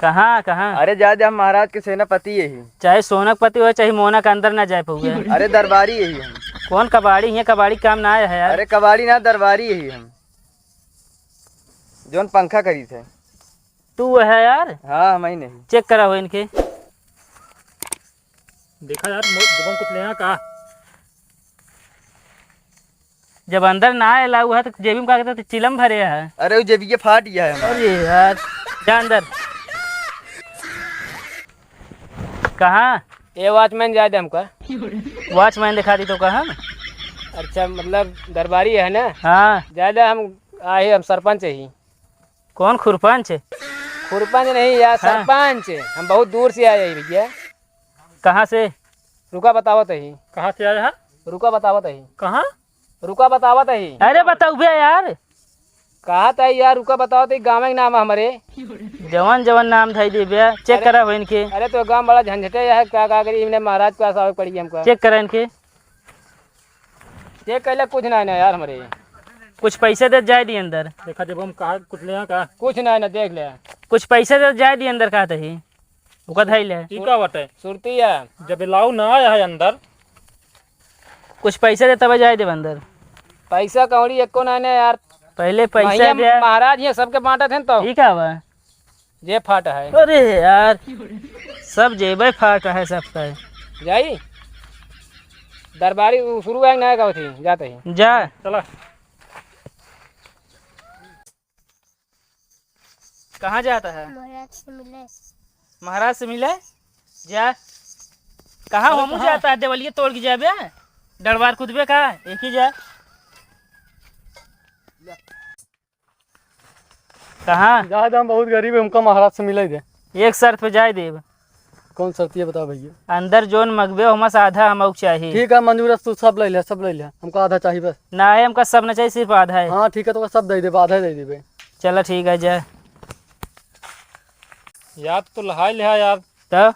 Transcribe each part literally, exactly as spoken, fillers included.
कहाँ, कहाँ? अरे जाए दे, हम महाराज के सेनापति यही। चाहे सोनक पति हो, चाहे मोनक, अंदर ना जाए पउबे। अरे दरबारी यही हम। कौन कबाड़ी? हियाँ कबाड़ी काम ना आया है यार। अरे कबाड़ी ना, दरबारी यही हम। जौन पंखा करी थे। तू है यार? हाँ, हम ही नहीं। चेक करा हो इनके। देखा यार, मो-, जबन कुछ लेना का? जब अंदर ना आए लाऊ है तो जेबी में का कहते, चिलम भरे है। अरे वो जेबी के फाट गया है हमारा। अरे यार, जा अंदर। कहाँ? ये वॉचमैन जाए दे हमका। वॉचमैन दिखा दी तो कहाँ? अच्छा, मतलब दरबारी है ना? हाँ। जाए दे, हम आए, हम सरपंच ही। कौन खुरपंच? खुरपंच नहीं यार, हाँ। सरपंच। हम बहुत दूर से आए हैं भैया। कहाँ से? रुका बतावत ही। कहाँ से आए हैं? रुका बतावत ही। कहाँ? रुका बतावत ही। अरे बताऊ बे यार। कहा था यार, रुका बतावत ही, गाँव के नाम है हमरे। जवन जवन नाम धई देबे, चेक अरे, करा हो इनके। अरे तो गाँव बड़ा झंझटे है, का, का करी, इन्हें महाराज के पास आवे पड़ी हमका। चेक करा इनके। चेक कैला कुछ ना है ना यार हमरे। कुछ पैसे दे जाए दी अंदर। देखा जब हम कहा कुछ ले का? कुछ ना है ना, देख ले। कुछ पैसे दे जाए दी अंदर, कहते ही। ओका धइले। ई का बाटे? सुरतिया। जब लाऊ ना आया है अंदर। कुछ पैसा दे तब जाए देब अंदर। पैसा कौड़ी एको ना ने यार। पहले पैसा भैया दे। महाराज ये सबके बांटत हैं तो। ई का बा? जे फाट है। अरे यार, सब जेबे फाट है सबका। जाई? दरबारी उ शुरू है ना का थी, जाते ही। जा। चला। कहाँ जाता है? महाराज से मिले। महाराज से मिले? जा। कहाँ अरे हमू कहाँ? जाता है, देवलिया तोड़ के जाबे? डरवार कूदबे का? एक ही जा। कहाँ? जा दे, हम बहुत गरीब है, हमका महाराज से मिले दे। एक शर्त पे जाए देब। कौन शर्त, ये बताओ भैया। अंदर जोन मगबे, ओमा से आधा हमऊ चाही। ठीक है, मंजूर है, तू सब ले ले, सब ले ले, हमका आधा चाही बस। ना है, हमका सब ना चाही, सिर्फ आधा है। हाँ, ठीक है, तो सब दे देबे, आधा दे देबे। चला, ठीक है, जा। यार, तू लहाई लिहा यार। तो?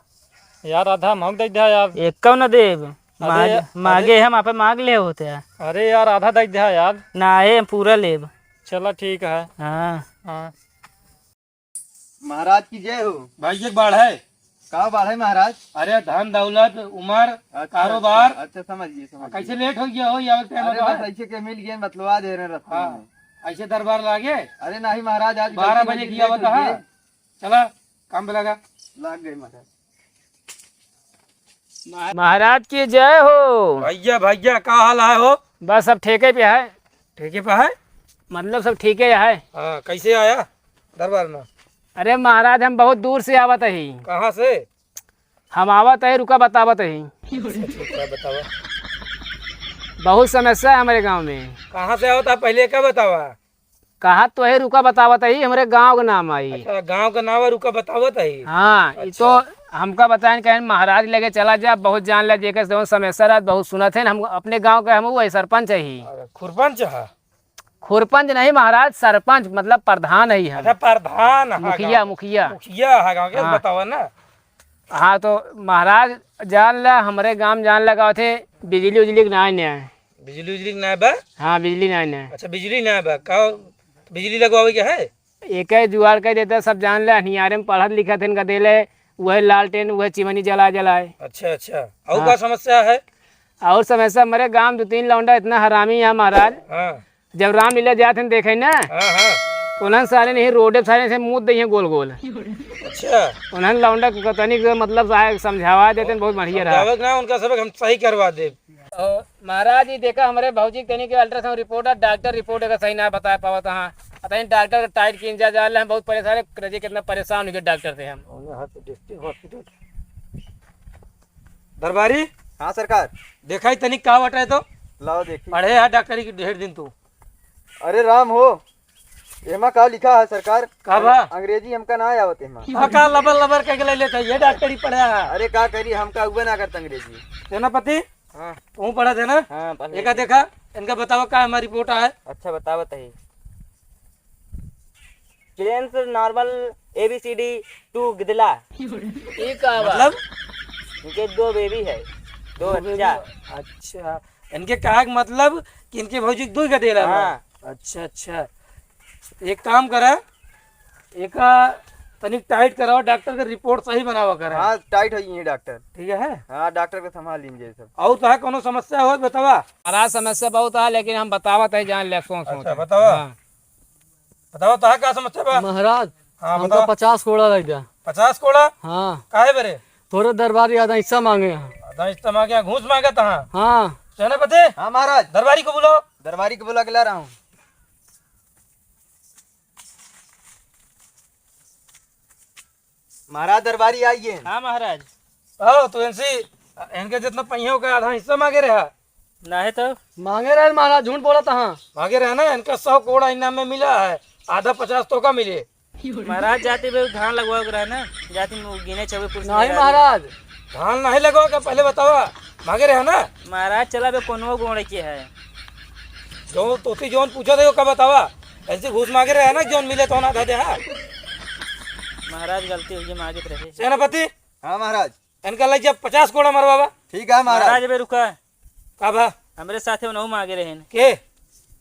यार, आधा हमका दे दे यार। एक न देब। अरे, माग-, अरे। मागे हम आपे माग ले होते हैं। अरे यार, आधा दे दे यार। ना है, हम पूरा लेब। चला, ठीक है। हाँ। हाँ। महाराज की जय हो। भाई, एक बाढ़ है। का बाढ़ है महाराज? अरे, धन दौलत, उमर, अच्छा, कारोबार। अच्छा, अच्छा, समझ गए, समझ कैसे गए। लेट हो गया हो, ये आवत टाइम अरे, होता बस है? ऐसे के मिल गए, बतलवा दे रहे हैं रास्ते हाँ, में। ऐसे दरबार लागे? अरे नहीं महाराज, आज बारह गलती बजे हो गई, किया लेट होता हो है। गए। चला, काम पे लगा। लाग गए महाराज। महाराज की जय हो। भैया, भैया, का हाल है हो? बस सब ठीके पे है। ठीके पे है? मतलब सब ठीके है। हाँ, कैसे आया दरबार में? अरे महाराज, हम बहुत दूर से आवत ही। कहाँ से? हम आवत ही, रुका बतावत ही। अच्छा, ठीक है, बतावा। बहुत समस्या है हमरे गाँव में। कहाँ से आवत है, पहले का बतावा? कहा तो है, रुका बतावत ही, हमरे गाँव के नाम आई। अच्छा, गाँव के नाम है, रुका बतावत ही। हाँ, ई अच्छा। तो हमका बताएन, कहेन महाराज लगे चला जा, बहुत जान ले, जेकर जौन समस्या रहत, बहुत सुनत है। हम अपने गाँव के, हम वही सरपंच ही। अरे, खुरपंच है? खुरपंच नहीं महाराज, सरपंच मतलब प्रधान ही हम। अच्छा, प्रधान है मुखिया, गाँव। मुखिया। मुखिया है गाँव के, हाँ। बतावा ना। हाँ, तो महाराज जान ला, हमरे गाँव जान लगा थे, बिजली उजली के ना है। बिजली उजली के ना बा? हाँ, बिजली ना है। अच्छा, बिजली ना बा। का बिजली लगवावे के है? एके जुगाड़ कर देता, सब जान ले, अनियारे में पढ़त लिखत हैं, गदेले, वह लालटेन, वह चिमनी जलाए जलाए। अच्छा, अच्छा। और हाँ। का समस्या है? और समस्या, हमरे गाँव दो तीन लौंडा इतना हरामी है महाराज। हाँ। जब रामलीला जात हैं देखे ना, हाँ, हाँ। तो उन्हन सारे नहीं, रोडे सारे से मुँह दइहें गोल गोल। अच्छा। उन्हन लौंडा को तनी के मतलब आए समझावा देते हैं, बहुत बढ़िया रहा। समझावे के ना, उनका सबक हम सही करवा देब। ओ, महाराज, ई देखा, हमरे भौजी के तनी के अल्ट्रासाउंड रिपोर्ट है, डॉक्टर रिपोर्ट अगर सही ना बता पावत हाँ। अतः डॉक्टर के टाइट की इंतजार जान ले, हम बहुत परेशान है, रजिया कितना परेशान हो गए डॉक्टर से हम। उन्हें हाथ डिस्ट्रिक्ट हॉस्पिटल। दरबारी? हाँ सरकार। देखा ही तनिक का बट रहे तो? लाओ देखी। पढ़े है डॉक्टरी की ढेर दिन तू। अरे राम हो, एमा का लिखा है सरकार? का बा? अंग्रेजी हमका ना आवत एमा। हाँ, का लबर लबर कह के ले लेता है, ये डॉक्टरी पढ़ा है। अरे का करी, हमका उबे ना करता अंग्रेजी। सेनापति? हाँ। तू पढ़ा थे ना? हाँ, पढ़ एका लेते। देखा, इनका बतावा का हमारी रिपोर्ट है। अच्छा, बतावत ही। Children's normal A B C D to गिदला। ये का बा? मतलब? इनके दो बेबी है, दो दो बेबी बच्चा। बा-, अच्छा, इनके कहा के मतलब कि इनके भौजी दो गदेला बा। हाँ। अच्छा, अच्छा, एक काम करा, एका तनिक टाइट करावा, डॉक्टर के रिपोर्ट सही बनावा करे। हाँ, टाइट होइ गई है डॉक्टर। ठीक है? हाँ, डॉक्टर के संभाल लीजिए सब। और तो है कोनो समस्या हो बतावा? महाराज, समस्या बहुत है, लेकिन हम बतावत है, जान ले, सोच, सोच। अच्छा, बतावा। हाँ। बतावा, तो है का समस्या बा? महाराज, हाँ, हमका बतावा। पचास कोड़ा लग जा। पचास कोड़ा? हाँ। काहे बरे? तोरे दरबारी आधा हिस्सा मांगे हैं। आधा हिस्सा मांगे हैं, घूस मांगे तो हाँ। हाँ। सेनापति? हाँ महाराज। दरबारी को बुलाओ। दरबारी को बुला के ला रहा हूँ। महाराज, दरबारी आइए। हाँ महाराज। आओ तो इनसे, इनके जितना पहियों का आधा हिस्सा मांगे रहा। नाहीं तो। मांगे रहे महाराज, झूठ बोलत हाँ। मांगे रहे ना, इनका सौ कोड़ा इनाम में मिला है, आधा पचास तोका मिले। महाराज, जाति बे धान लगवावे के रहे ना, जाति में गिने चौबे पुरुष नाहीं मेहरारू। महाराज। धान नाहीं लगवावे के, पहले बतावा, मांगे रहे ना? महाराज, चला बे कोनो गोड़े के है। जो तोती जौन पूछा थे, ओका बतावा। ऐसे घूस मांगे रहे ना, जौन मिले तौन आधा दे, हाँ। महाराज, गलती होइ गई, मांगित रहे। सेनापति? हाँ महाराज। इनका लग जा पचास कोड़ा मरवावा। ठीक है महाराज। महाराज, बे रुका। का बा? हमरे साथे उनहु मांगे रहेन। के?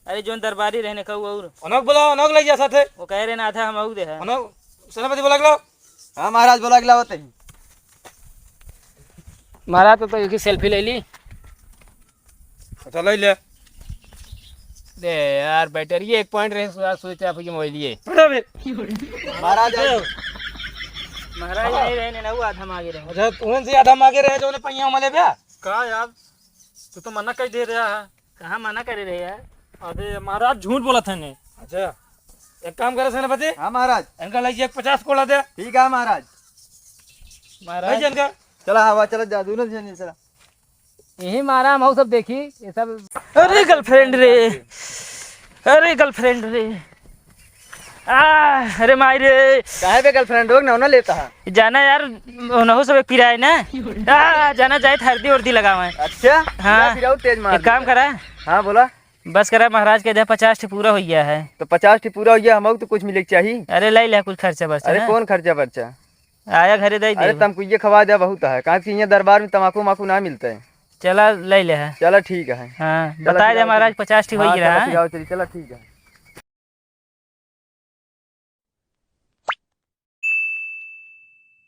अरे, जौन दरबारी रहेन, कहू और। उनहु बुलाओ, उनहु लग जा साथे। वो कह रहेन, आधा हमहु दे है। उनहु, सेनापति बुला के लाओ। हाँ महाराज, बुला के लाओ तही। महाराज, तो, तो एक ही सेल्फी ले ली। अच्छा, ले ले। दे यार, बैटरी एक पॉइंट रहे, सुधा सोचे आप ये मोबाइल ये। हटो बे। महाराज, आइए। महाराज, नहीं रहेन, ना वो आधा मांगे रहेन। अच्छा, तुमन से आधा मांगे रहे, जो उन्हें पहिया मले बे? का यार, तू तो मना कर दे रहा है। कहाँ मना करे रहे यार? अरे महाराज, झूठ बोलत है ने। अच्छा, एक काम करे सेनापति। हाँ महाराज। इनका लग जा एक पचास कोड़ा दे। ठीक है महाराज। महाराज। लग जा इनका। चला, हवा चला, जा, दोनों जने चला। यही मारा हम सब देखी, ये सब। अरे girlfriend रे, अरे girlfriend रे, आ, अरे माई रे। काहे बे girlfriend रोग ना, ना लेता है? जाना यार, उनहु सब एक पिराए ना। आ, जाना जाए हरदी उरदी लगावे। अच्छा? हाँ। या फिर और तेज मार एक काम दिया। करा। हाँ, बोला। बस करा, महाराज के दे पचास ठे पूरा हो गया है। तो पचास ठे पूरा हो गया, हमहू तो कुछ मिले के चाहिए। अरे ले ले कुछ खर्चा बर्चा अरे ना। कौन खर्चा बर्चा? आया घरे दे अरे दे। तमकुइये खवा दे बहुत है, काहे कि यहाँ दरबार में तमाकू माकू ना मिलते हैं। चला ले ले है। चला ठीक है। हाँ, चला बताए फिर दे आओ महाराज, चली। पचास ठे हो हाँ, ही रहा चला है। फिर आओ चली, चला ठीक है।